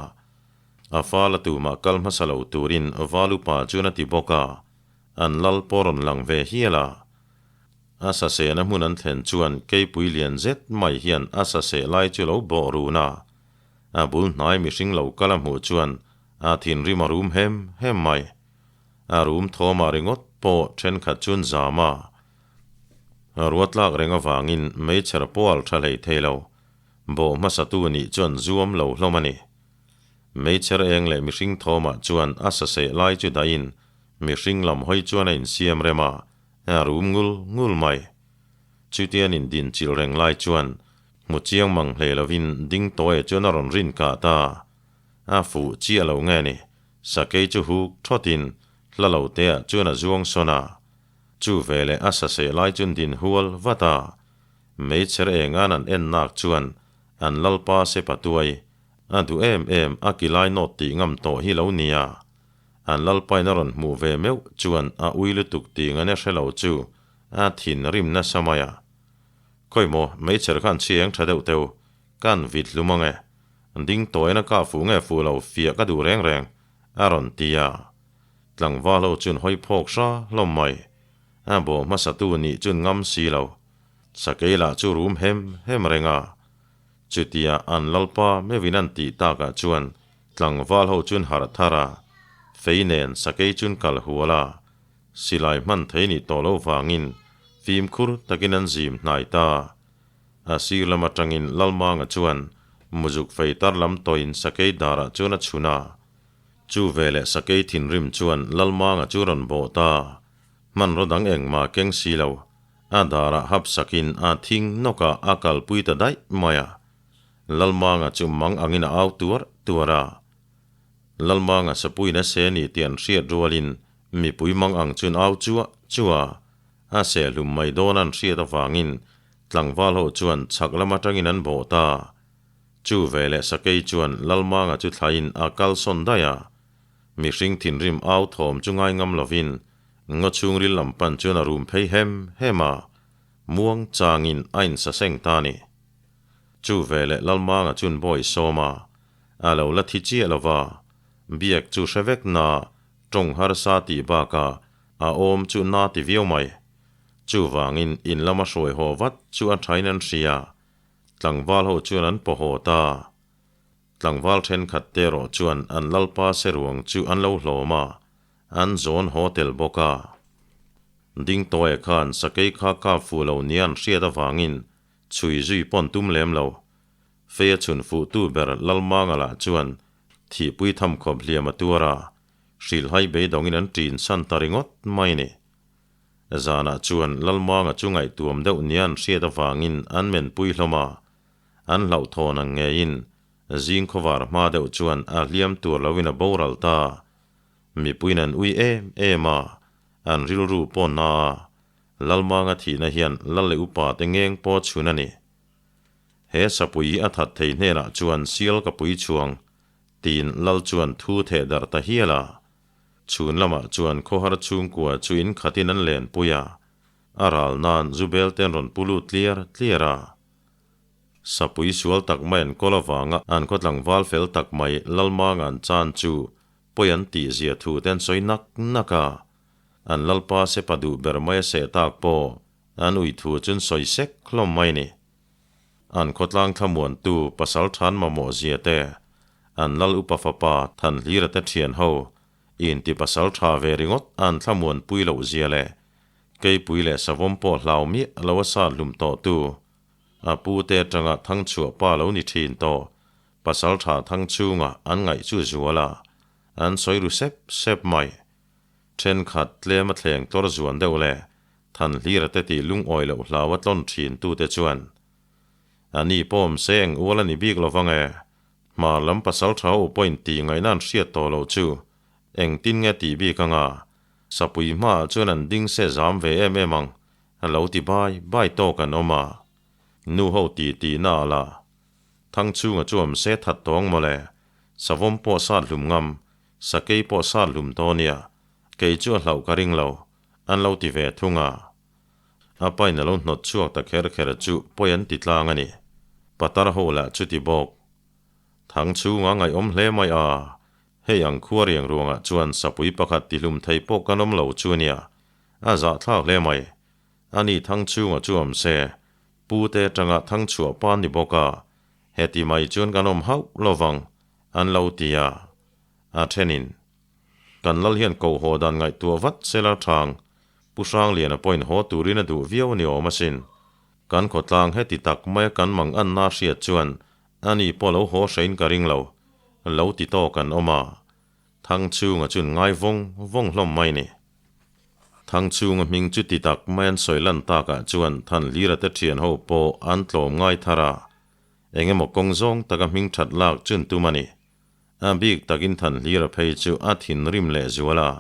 A fal a tumah kal hmasa lo turin val upa chuan a ti bawk a, an lal pawh rawn lang ve hial a. A sasehna hmun an thlen chuan keipui lian zet mai hian a saseh lai chu lo bawh run a. A bul hnai mihring lo kal a hmuh chuan A thinrim a rum hem hem mai. A rum thawmah ringawt pawh thenkhat chuan zam a. Ruatlak reng avangin meichher pawh al tha hlei thei lo. Bawh hmasatu nih chuan zuam lo hlawm a ni. Meichher eng leh mihring thawmah chuan a saseh lai chu dahin mihring lam hawi chuan a insiam rem a, a rum ngul ngul mai. Chutian indin chilh reng lai chuan hmu chiang mang hlei lovin ding tawi chuan a rawn rin kah ta. A fuh chiah lo nge ni? Sakei chu huk thawtin hla lo te ah chuan a zuang sawn a. Chu veleh a saseh lai chuan din hual vat a. Meichher eng an an en nak chuan an lalpa se patuai a duh em em a ki lai nawt tih ngam tawh hi lo nia. An lalpain a rawn hmuh ve meuh chuan a ui lutuk tih ngane hre lo chu a thin rim nasa mai a. Khawimaw meichher khan chhi eng tha deuh teu kan vit hlum ang e. Ding tawhin a kah fuh nge fuh lo fiah ka duh reng reng, a rawn ti a. Tlangval ho chuan hawi phawk hra hlawm mai. A bawh hmasatu nih chuan ngam si lo. Sakei lah chu rum hem hem reng a. Chutia an lalpa meuhin an tih takah chuan tlangval ho chuan harh thar a, fei nen sakei chuan kal hual a. Silai hman thei nih tawh loh vangin fimkhur takin an zim hnai ta. A sir lam atangin Lalmanga chuan muzuk fei tar lam tawhin sakei darah chuan a chhun a. Chu veleh sakei thinrim chuan Lalmanga chu rawn bawh ta. Hmanraw dang engmah keng si lo, a darah hap sakin a thing nawkah a kalpui ta daih mai a. Lalmanga chu mang angin a au tuar tuar a. Lalmanga sapuiin a se ni tih an hriat rualin mipui mang ang chuan au chuah chuah a. A sehlum mai dawn an hriat avangin tlangval ho chuan chhak lam atangin an bawh ta. Chu veleh sakei chuan Lalmanga chu thlain a kalsawn daih a. Mihring thinrim au thawm chu ngai ngam lovin ngaw chhungril lam pan chuan a rum phei hem hem a, muang changin a insaseng ta a ni. Chu veleh Lalmanga chuan bawi sawm a, a lo la thi chiah lova, biak chu hre vek na tawng harsa tih bakah A awm chu na ti viau mai. Chuvangin in lama hruai haw vat chu a thain an hria. Tlangval ho chuan an paw haw ta. Tlangval thenkhat te erawh chuan an lalpa seruang chu an lo hlawm a, an zawn haw tel bawk a. Dingtawia khan sakei kha kap fuh lo nia an hriat avangin chhui zui pawn tum lem lo. Feia chhun fuhtu ber Lalmangala chuan thihpui tham khawp hliam a tuar a, Hrilhai beidawngin an ṭin san ta ringawt mai ni. Zanah chuan Lalmanga chu ngaihtuam deuh nia an hriat avangin an menpui hlawm a, an hlauhthawn ang ngeiin zing khawvar hma deuh chuan a hliam tur loin a boral ta. Mipuiin an ui em em a, an rilru pawh na a, Lalmanga thihna hian Lal leh upa te ngeng pawh chhun a ni. He sapui hi a that thei hnenah chuan sial ka pui chhuang Tiin Lal chuan thu theh darh ta hial a. Chhun lamah chuan khawhar chhungkua chu in khatin an lenpui a, a ral nan zu bel te an rawn pu lut tliar tliar a. Sapui sual tak mai an kawl avanga an khaw tlangval fel tak mai Lalmanga an chan chu pawi an tih zia thu te an sawi nak nak a. An Lalpa sepa duh ber mai a seh tak pawh an ui thu chu an sawi sek hlawm mai ni. An khawtlang thlamuantu pasal than mamawh zia te, an lal upa fapa Thanhlira te thian ho inti pasal tha ve ringawt an thlamuan pui loh zia leh keipui leh savawm pawh hlau miah lo a sat hlum tawh tu a pu te atanga thangchhuah pa lo ni thin tawh pasal tha thang chhunga an ngaih chu zual a an sawi ru sep sep mai. Thenkhat tlem a thleng tlawr zuan deuh leh Thanhlira te tih lungawi loh hlau a tlawn thin tute chuan, A ni pawm se eng ual a ni bik lo vang e, hmar lam pasal tha ho pawhin tih ngaihna an hriat tawh loh chu engtin nge tih bik anga, sapui hmaah chuan an ding se zam ve em em ang, a lo ti bai bai tawk an awm a. Nu ho ti tih na a la. Thang chhunga chu awm se that tawng mawle, savawm pawh sat hlum ngam, sakei pawh sat hlum tawh nia, kei chu a hlauh ka ring lo, An lo ti ve thung a. A pain a lo hnawt chhuak ta kher kher chu pawi an ti tlang a ni. Patar ho lah chu ti bawk. Thang chhunga ngaihawm hle mai a, hei ang khua riang ruangah chuan sapui pakhat tihlum thei pawh kan awm lo chu nia, a zahthlak hle mai. Ani thang chhunga chu awm se, pu te atanga thang chhuah pa ni bawk a, heti mai chuan kan awm hauh lovang, an lo ti a. A thenin. Kan lal hian koh haw dan ngaihtuah vat sela thang Pu Hrangliana pawhin haw turin a duh viau a ni awm asin. Kan khawtlang heti tak maia kan mang anna hriat chuan ani pawh lo haw hrein ka ring lo, lo ti tawk an awm a. Thangchhunga chuan ngai vawng vawng hlawm mai ni. Thangchhunga hming chu ti tak mai an sawi lan takah chuan Thanhlira te thian ho pawh an tlawm ngai thar a, engemaw kawng zawng taka hming that lak chun tum a ni. A bik takin Thanhlira phei chu a thinrim leh zual a,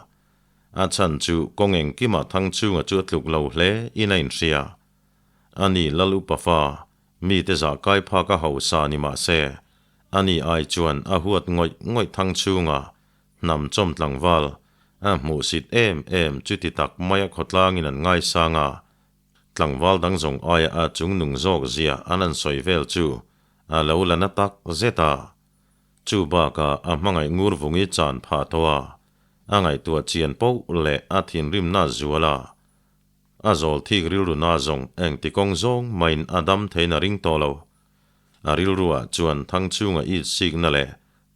a chhan chu kawng engkimah Thangchhunga chu a tluk lo hle in a inhria. Ani Lal Upa fa, mite zah kai phak a hausa ni mah se, ani ai chuan a huat ngawih ngawih Thangchhunga hnam chawm tlangval, a hmuhsit em em chuti tak maia khawtlangin an ngaisang a, tlangval dang zawng aia a chungnung zawk zia an han sawi vel chu a lo la na tak zet a. Chu bakah a hmangaih ngur vungi chan phah tawh a, a ngaihtuah chian poh leh a thinrimna a zual a. A zawl thik rilru na zawng engti kawng zawng maiin a dam theiin a ring tawh lo. A rilruah chuan thangchhunga it sikna leh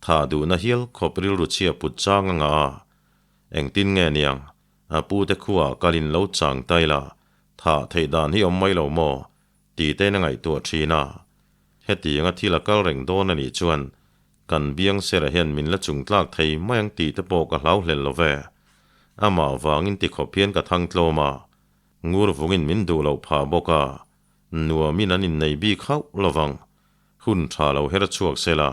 tha duhna hial khawp rilru chhia put chang a ngah a. Engtin nge niang, a pute khuaah kalin lo chang ta ila, thah theih dan hi awm mai lo maw? Ti tein a ngaihtuah thin a. Hetianga thil a kal reng dawn a nih chuan kan biang sera hian min la chung tlak thei mai ang tih te pawh ka hlau hlel lo ve. Amah vangin ti khawp hian ka thang tlawm a, ngur vungin min duh loh phah bawk a, nuamin an innei bik hauh lo vang. Hun tha lo her chhuak sela,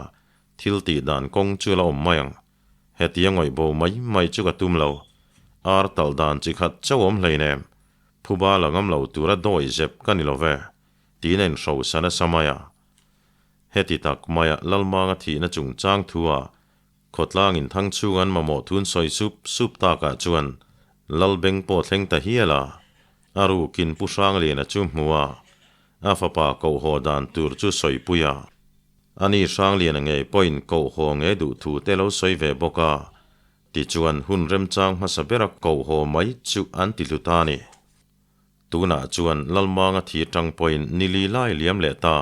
thil tih dan kawng chu la awm mai ang. Hetia ngawih bo mai mai chu ka tum lo. Ar talh dan chi khat chauh awm hleinem. Phuba la ngam lo tura dawi zep ka ni lo ve, tiin a inhrosa nasa mai a. Heti tak maia Lalmanga thihna chungchang thua khawtlangin thang chhung an mamawh thun sawi sup sup takah chuan Lalbeng pawh thleng ta hial a, a rukin Pu Hrangliana chu hmu a, a fapa koh haw dan tur chu sawipui a. Ani Hrangliana ngei pawhin koh haw nge duh thu te lo sawi ve bawk a, Tichuan hun remchang hmasa bera koh haw mai chu an ti hlu ta a ni. Tunah chuan Lalmanga thi tang pawhin ni li lai liam leh ta.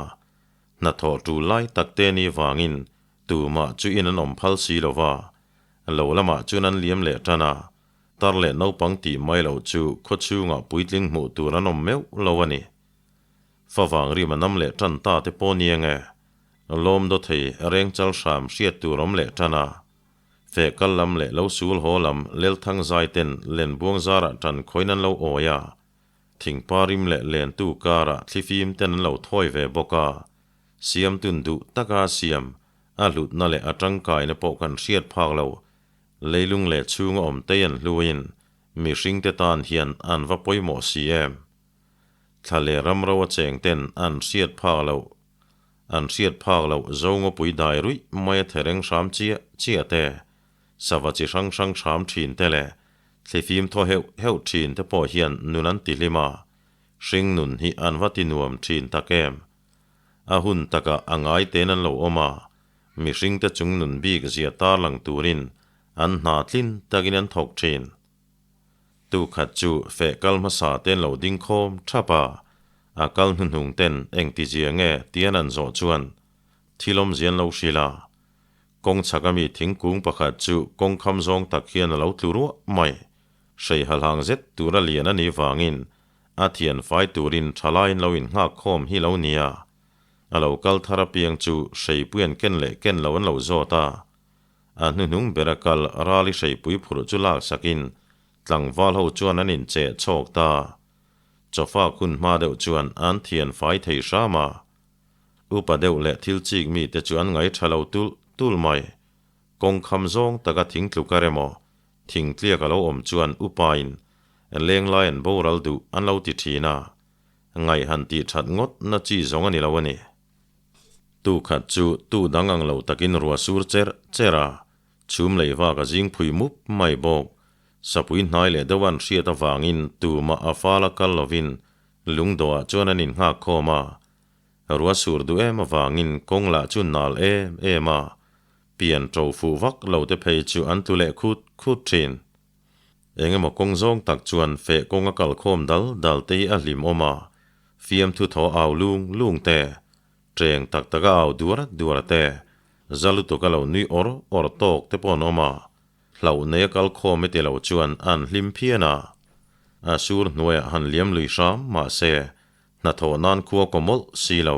Hnathawh tul lai tak te ni vangin tumah chu in an awm phal si lo va. Lo lamah chuan an liam leh tan a, tar leh naupang tih mai loh chu khawchhungah puitling hmuh tur an awm meuh lo a ni. Favang rim a nam leh tan ta te pawh ni enge lawm daw thei rengchal hram hriat tur awm leh tan a. Feh kal lam leh lo sul haw lam Lelthang zai ten Lenbuang zarah tan khawiin an lo awi a, thingpa rim leh lentu karah thlifim ten an lo thawi ve bawk a, siamtun duh taka siam a hlutna leh a tangkaina pawh kan hriat phak lo, leilung leh chhunga awm tei an hluin mihringte tan hian an va pawimawh si em? Thla leh ramro a cheng ten an hriat phak loh. An hriat phak loh Zongawpui dai ruih mai a thereng hram chiah chiah te, sava chi hrang hrang hram thin te leh thlifim thaw heuh heuh thin te pawh hian nun an ti hlim a, hring nun hi an va ti nuam thin tak em. A hun takah a ngai tein an lo awm a, mihring te chung nun bik zia tarlang turin an hna tlin takin an thawk thin. Tu khat chu feh kal hmasa ten lo ding khawm thap a, a kal hnuhnung ten eng ti zia nge tian an zawh chuan thil awmzia an lo hrilh a. Kawng chhak ami thingkung pakhat chu kawng kham zawng tak hian a lo tlu ruah mai. Hrei halhang zet tura lian a nih vangin a thian fai turin thalaiin lo innghak khawm hi lo nia. A lo kal thar apiang chu hreipui an ken leh ken lo an lo zawt a. A hnuhnung bera kal Rali hreipui phurh chu lak sakin tlangval ho chuan an incheh chhawk ta. Chawfa khun hma deuh chuan an thian fai thei hram a. Upa deuh leh thil chik mite chu an ngaih tha lo tulh tulh mai. Kawng kham zawng taka thing tluk a rem aw, thing tliak a lo awm chuan upain lenglai an boral duh an lo ti thin a. Ngaih han tih that ngawt na chi zawng a ni lo a ni. Tu khat chu tu dang ang lo takin rua sur cher cher a, chhum lei vak a zing phui mup mai bawk. Sapui hnai leh deuh an hriat avangin tumah a fal a kal lovin lungdawhah chuan an innghak khawm a. Rua sur duh em avangin kawng lah chu nal em em a, pian ṭo fuh vak lo te phei chu an tlu leh khut khut ṭhin. Eng emaw kawng zawng tak chuan feh kawng a kal khawm dal dal te hi a hlim awm a, fiamthu thaw au lung lung te, ṭeng tak tak a au duar duar te, za lutuk a lo nui awr awr tawk te pawh an awm a, hlauh nei a kal khawm e ti lo chuan an hlim phian a. A sur hnuaiah han liam lui hram mahse, hnathawh nan khua kaw mawlh si lo.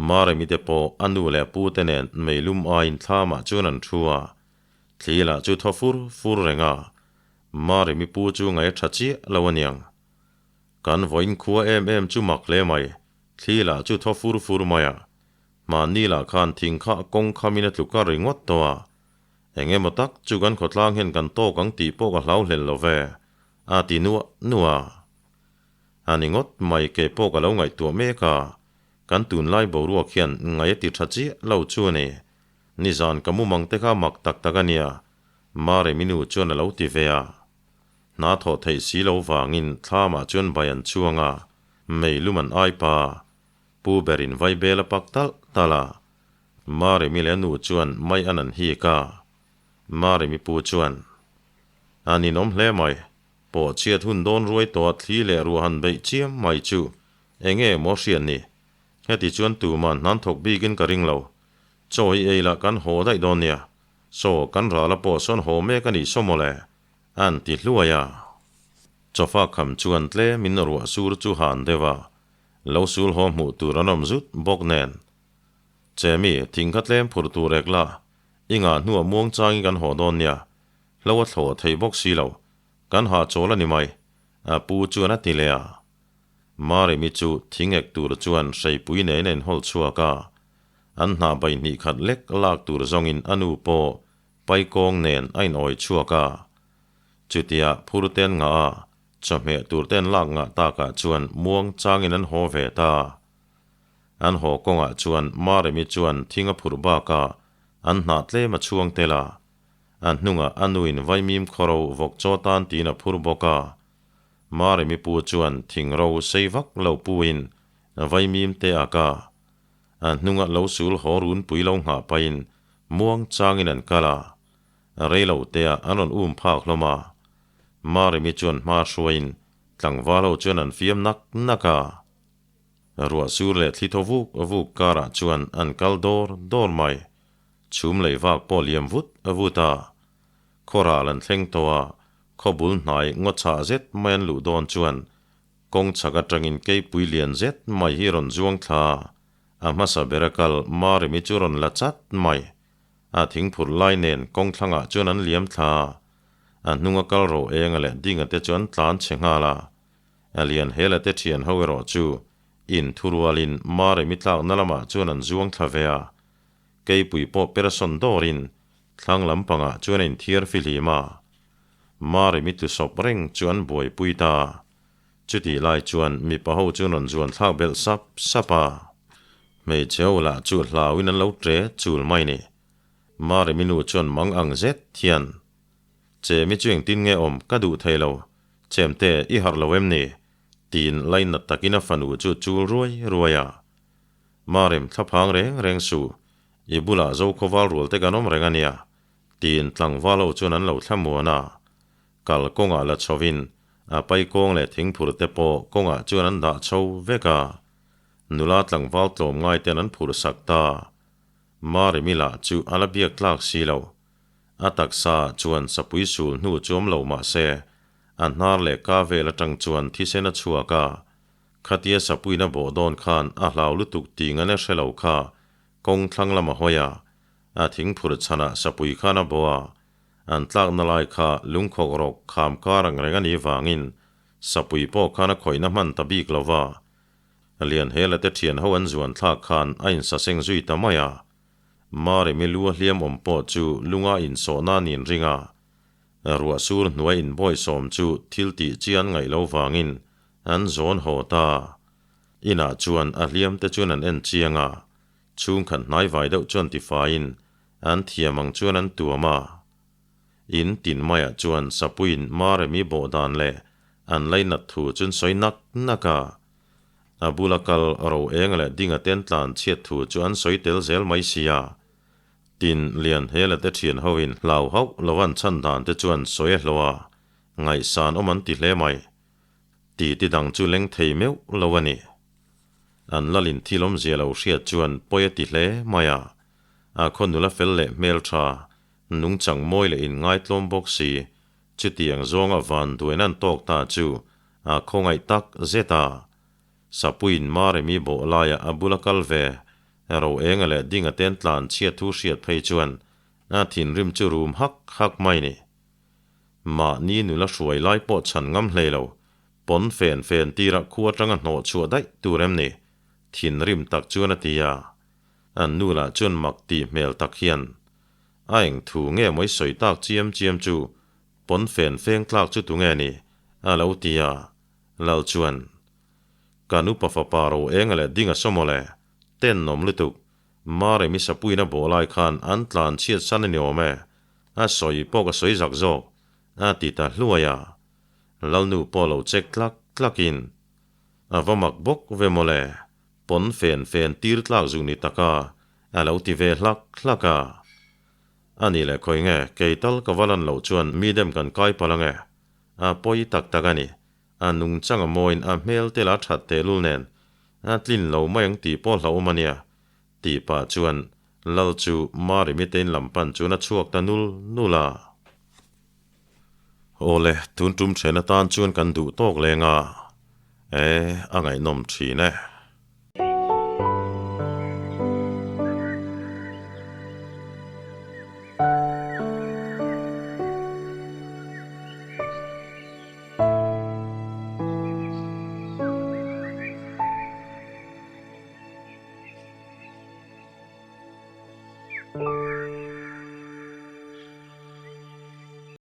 Maremi te pawh a nu leh a pu te nen meilum aiin thlamah chuan an thu a, Thli lah chu thaw fur fur reng a, Mari mi pu chu ngaih a tha chiah lo aniang. Kan vawiin khua em em chu mak hle mai, thli lah chu thaw fur fur mai a. Mahni lah khan thing kha kawng khamin a tlu kar ringawt tawh a. Eng emaw tak chu kan khawtlang hian kan tawk ang tih pawh ka hlau hlel lo ve, a ti nuah nuah a. A ni ngawt mai ke pawh ka lo ngaihtuah mek a, kan tunlai boruak hian ngaih a ti tha chiah lo chu a ni. Nizan ka mumang te kha mak tak tak a nia, Mare minu chuan a lo ti ve a. Hna thawh theih si lo vangin thlamah chuan bai an chhuang a, mei lum an ai pa. Pu berin vai bel a pak talh talh a. Maremi leh a nu chuan mai an an hik a. Maremi pu chuan, A ninawm hle mai. Pawh chhiat hun dawn ruai tawha thli leh ruah han beih chiam mai chu enge maw hriat ni? Heti chuan tuman hnan thawk bikin ka ring lo. Chaw hi ei la kan haw daih dawn nia. Saw kan rala pawh sawn haw mek a nih saw mawle, an ti hluai a. Chawfa kham chuan tlemin ruah sur chu han deuh a, lo sul haw hmuh tur an awm zut bawk nen. Chemi, thing kha tlem phur tur ek la, i ngah hnuah muang changin kan haw dawn nia, hlo a thlawh thei bawk si lo, kan hahchawl a ni mai, a pu chuan a ti leh a. Maremi chu thing ek tur chuan hreipui nen a inhawl chhuak a, an hna bai hnih khat lek lak tur zawngin a nu pawh paikawng nen a inawi chhuak a. Chutia phur ten ngah a, chawhmeh tur ten lak ngah takah chuan muang changin an haw ve ta. An haw kawngah chuan Maremi chuan thing a phurh bakah an hnah tlem a chhuang tel a, a hnungah a nuin vaimim khawro vawk chaw tan tiin a phur bawk a. Maremi pu chuan thing ro sei vak lo puin vaimim te a ka. A hnunga lo sul haw runpui lo nghah pahin muang changin an kal a, rei lo teah an rawn um phak hlawm a. Maremi chuan hma hruaiin tlangval ho chuan an fiam nak nak a. Ruah sur leh thli thaw vuk vuk karah chuan an kal dawr dawr mai. Chhum lei vak pawh liam vut vut a. Khaw ral an thleng tawh a, khaw bul hnai ngaw chhah zet mai an luh dawn chuan kawng chhak atangin keipui lian zet mai hi rawn zuang thla a, a hmasa ber a kal Maremi chu rawn la chat mai. A thingphurh lai nen kawng thlangah chuan an liam thla a, a hnunga kal ro enga leh dinga te chu an tlan chhe nghal a. A lian hela te thian ho erawh chu in thurualin Maremi tlakna lamah chuan an zuang thla ve a, keipui pawh persawn dawrin thlang lampangah chuan a inthiar fihlim a. Maremi tlusawp reng chu an buaipui ta. Chutih lai chuan mipa ho chu rawn zuan thlak belh sap sap a. Hmeichhe ho lah chu hlauin an lo ṭe chul mai ni. Maremi nu chuan mang ang zet hian, Chemi chu engtin nge awm ka duh thei lo, Chemte i harh lo em ni? tiin lainat takin a fanu chu chul ruai ruai a. Marem thlaphang reng reng suh, i bulah Zokhawval rual te kan awm reng a nia, tiin tlangval ho chuan an lo thlamuan a. Kal kawngah la chhovin a pai kawng leh thingphur te pawh kawngah chuan an dah chho vek a. Nula tlangval tlawm ngai ten an phurh sak ta. Maremi lah chu a la biak tlak si lo. A taksa chuan sapui sul hnu chu awm lo mah se, a hnar leh ka vel atang chuan thisen a chhuak a. Khatia sapuina bawh dawn khan a hlau lutuk tih ngan e hre lo kha kawng thlang lam a hawi a, a thingphur chhanah sapui khan a bawh a, an tlakna lai kha lungkhawk rawk kham kar ang reng a nih vangin sapui pawh khan a khawihna hman ta bik lo va. Lianhela te thian ho an zuan thlak khan a insaseng zui ta mai a. Maremi lu a hliam awm pawh chu lunga insawhna a nin ring a, ruah sur hnuai inbawihsawm chu thil tih chi an ngaih lo vangin an zawn haw ta. Inah chuan a hliam te chuan an en chiang a, chhungkhat hnaivai deuh chuan tifaiin an thiam ang chuan an tuam a. In tin maiah chuan Sapuiin Maremi bawh dan leh an lainat thu chuan sawi nak nak a. A bula kal ro eng leh dinga ten tlan chhiat thu chu an sawi tel zel mai sia. Tin, Lianhela te thian hoin hlau hauh lo an chhan dan te chuan sawi a hlawh a, ngaihsan awm an ti hle mai. Ti ti dang chu leng thei meuh lo a ni. An lalin thil awmzia lo hriat chuan pawi a ti hle mai a. A khaw nula fel leh hmeltha, nungchang mawi leh inngaitlawm bawk si, Chutiang zawnga van duain an tawk ta chu a khawngaih tak zet a. Sapuiin Maremi bawh laia a bula kal ve, ro enga leh dinga ten tlan chhiat thu hriat phei chuan a thinrim chu rum hak hak mai ni. Mahni nula hruai lai pawh chhan ngam hlei lo, pawn fen fen tirah khu atanga hnawh chhuah daih tur em ni? Thinrim tak chuan a ti a. An nu lah chuan mak tih hmel tak hian A eng thu nge mawi sawi tak chiam chiam chu pawn fen feng tlak chu tunge ni? a lo ti a. Lal chuan, Ka nupa fapa ro enga leh ding a saw mawle, tenawm lutuk, Maremi sapuina bawh lai khan an tlan chhiat san a ni awm e, a sawi pawh ka sawi zak zawk, a ti ta hluai a. Lalnu pawh lo check tlak tlakin, A va mak bawk ve mawle, pawn fen fen tir tlak zu ni taka. A lo ti ve hlak hlak a. A nih leh khawi nge, kei tal ka va lan loh chuan mi dem kan kai palh ange. A pawi tak tak a ni. A nungchang a mawiin a hmel te la that tehlul nen a tlin lo mai ang tih pawh hlauhawm a nia. Tih pah chuan Lal chu Mari mitein lam pan chuan a chhuak ta nul nul a. Awle, tun tum then atan chuan kan duh tawk leng a. E, a ngaihnawm thin e.